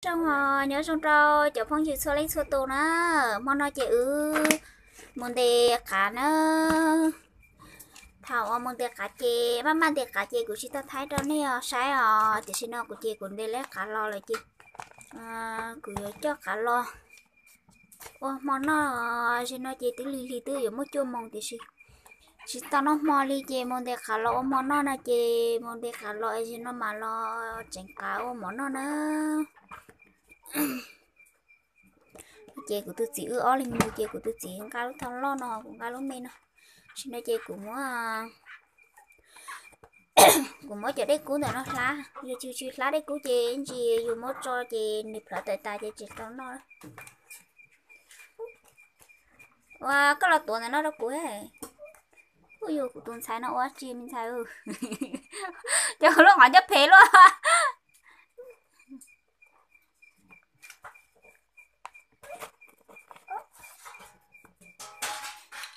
Zoo os, nyob zoo rau cov phooj ywg txhua leej txhua tus na. Hmo no ces wb mus ntes qav na. Thaum uas mus ntes qav ces maj maj ntes qav ces kuv tsis tau thaij rau nej os saib os, tiam sis no kuv ces kuv ntes leb qav los lawm ces kuv yuav coj qav los ua hmo noj. Zaum no ces twb lig lig twb yuav muaj cuaj moos tiam sis tsis tau noj hmo li ces mus ntes qav los ua hmo noj na, ces mus ntes qav los zaum no mas los tseev qav ua mov noj na. Ces kuv tus txiv wb ob leeg mus ces kuv tus txiv nqa lub thau loj no, kuv nqa lub me no. Zaum no ces kuv muab, kuv muab cov dej kub ntawm no hlab, yog tsis tsis hlab dej kub ces ntsis yus muab tso ces nws plhawv tawm tas ces tsis tau noj. Ua koj los tuav ntawm no rau kuv. Ua yus kuv tus ntxhais no ua tsis me ntxhais, cov lub qhov ncauj phem luaj.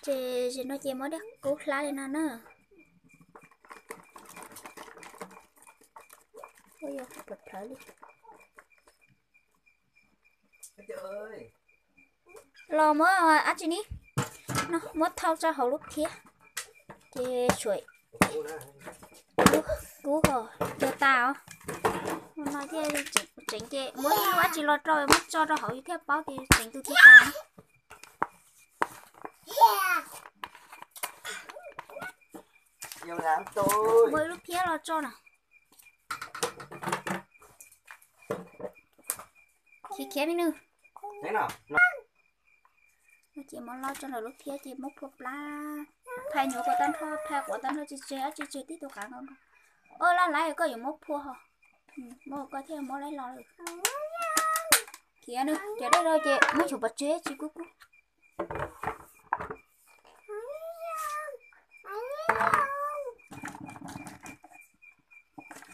Ces zaum no ces muab dej kub hlab li no na. Ua yog plhawv li. Los muab dab tsi ni, muab thau tso hauv lub phiab, ces tshuav kub ho cog tas os. No thiaj tseev ces muab ib lub dab tsi los rau, muab tso rau hauv yus thiaj paub tias tseev tus twg tas. Muab ib lub phiab los tso na. Khiav khiav me nws. Ces muab lob tso ntawm lub phiab ces muab phua plab. Phais nyuam quav tag nrho, phais quav tag nrho, tseg tseg dab tsi tseg tib tug qav nkaus. Ua laj laiv koj yuav muab phua ho. Muab koj thiaj muab laib los. Khiav nws, cov dej no ces muab tshuav pov tseg tsis kub kub.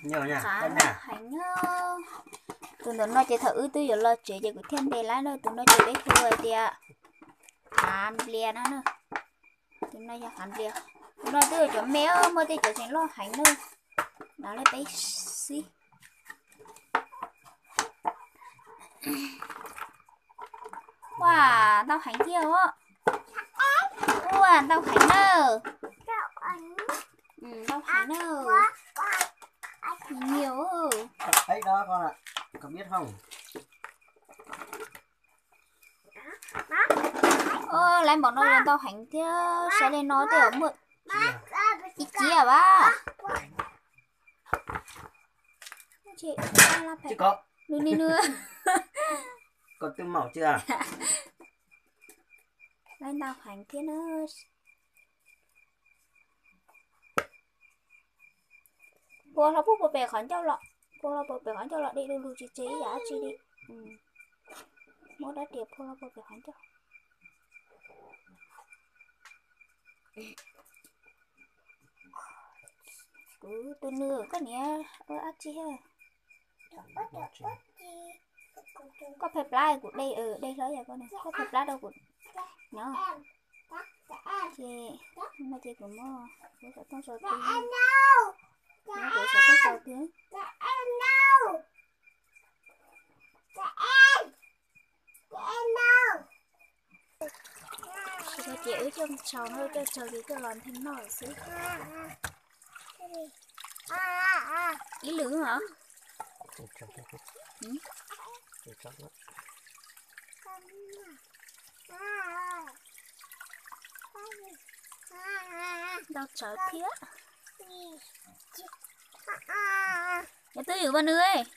Heev na. Tus ntawm no ces thaum wb twb yuav los tsev ces kuv thiaj ntes lawm na. Tus no ces peb hu hais tias qav nplias no na. Tus no yog qav nplias. Tus no twb yog cov me, muaj tej cov tseem loj heev na. Los li peb xib. Ua, ntau heev thiab os. Ua, ntau heev na. Ntau heev na. Nhiều. Lawv npaum no los ntau heev thiab, saib li no tej zaum muaj ib ciab vas. Nws ni nws. Lawv ntau heev thiab na. Phua hlo puag puag pem qhov ncauj los, phua hlo puag pem qhov ncauj los de du lug tsis tseg ib yam dab tsi li. Muab dab riam phua hlo puag pem qhov ncauj. Kuv tus nws, koj niam ua dab tsi thiab? Koj phav plab kuv de, de hlo yam koj, koj phav plab rau kuv nyob. Ces no ces kuv muab kuv xov tooj sau twg, muab kuv xov tooj sau twg. Ces wb coj tsaug no, coj tsaug ces coj los ntheej noj xwb. Ib lwm hos? Ntau tsawv thiab. Yog twb ywm vas nws.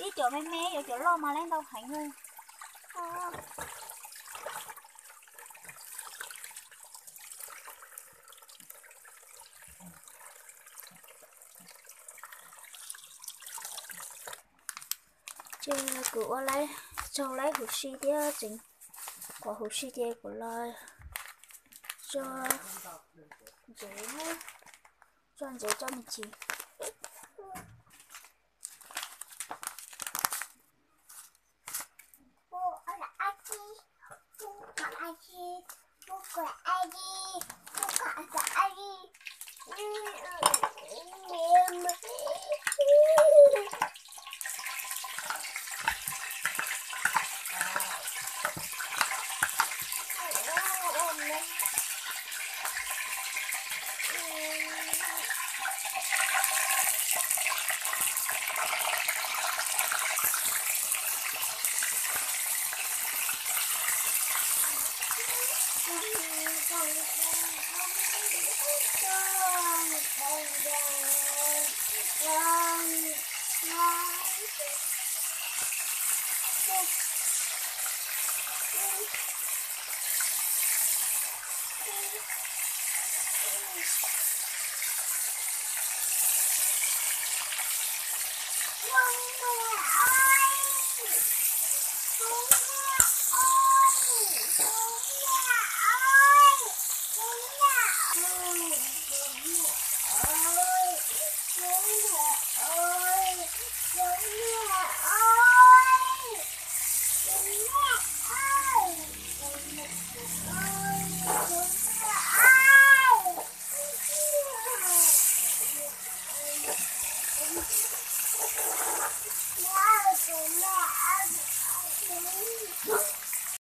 Ib cov me me, yuav cov loj mas lawv ntau heev. Ces kuv ua laib, tsaug laib huv si thiab tseem, kuv huv si ces kuv los tso ntsev, tso ntsev tso me ntsis.